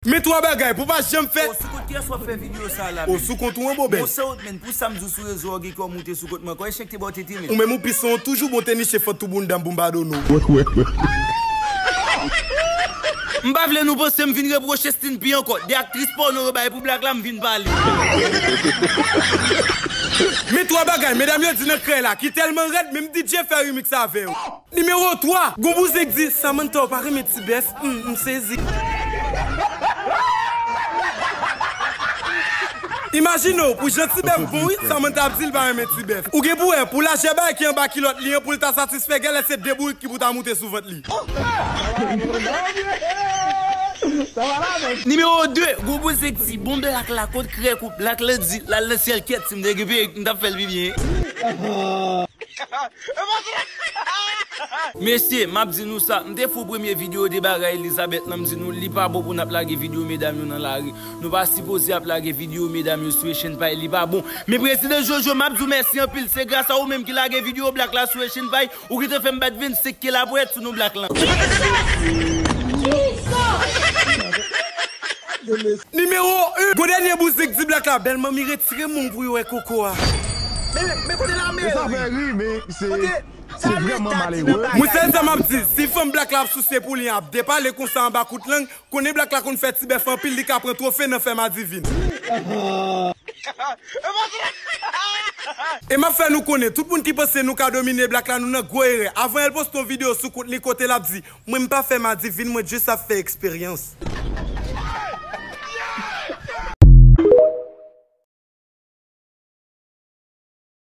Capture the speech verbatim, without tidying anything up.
Men twa bagay pou pa janm fè. O, sou kont kiyès w ap fè videyo sa a la menm? O, sou kont ou an, Bobèl. Bon, se ou menm, pou sa m di w sou rezo a, w gen kè w moute sou kont mwen ankò, e chen k te ba w tete menm. Ou menm ou pis se yon toujou bon tenis, se fòt tou bounda m pou m pa donnen w. M pa vle nou panse m vin repwoche Stinpy ankò. De aktris pòno yo bay pou Black la, m vin pale. Men twa bagay medam yo di nan krèy la ki tèlman rèd, menm D J fè remix avè yo. Nimewo twa, gon bouzen k di, Samantha, ou pa renmen ti bèf? Hmm, m sezi. Imajine w, pou jan ti bèf bon wi, Samantha ap di l pa renmen ti bèf. Ou gen pou wè, pou lajè bagay ki anba kilòt li an, pou l ta satisfè, genlè se de bourik ki pou ta moute sou vant li. Nimewo de, gon bouzen k di, bon Black la, kot krèk ou? Black la di, l al nan syèl, kèt, si m te gen perik, m t ap fè l pi byen. Mesye, m ap di nou sa, m te fou premye videyo de bagay Elizabeth lan, m di nou li pa bon pou n ap lage videyo medam yo nan lari. Nou pa sipoze ap lage videyo medam yo sou Echenpay, li pa bon. Men prezidan Jojo, m ap di w mèsi anpil, se gras a ou menm ki lage videyo Black la sou Echenpay, ou ki te fè m bat vennsenk K lapwèt sou nou Black lan. Nimewo en, gon dènye bouzen k di Black la, bèl manmi retire men w pou yo wè koko a. Men, men kote lameri? Sa fè ri, men se, se vrèman malere. Mwen sèl sa m ap di, si fanm Black la ap souse pou li an ap depale konsa anba kout lang, konnen Black la konn fè ti bèf anpil, li ka pran twofe nan fè madivin. E m ap fè nou konnen, tout moun ki panse nou ka domine Black la, nou nan gwo erè. Avan L poste yon videyo sou kont li kote l ap di, mwen m pa fè madivin, mwen jis ap fè eksperyans.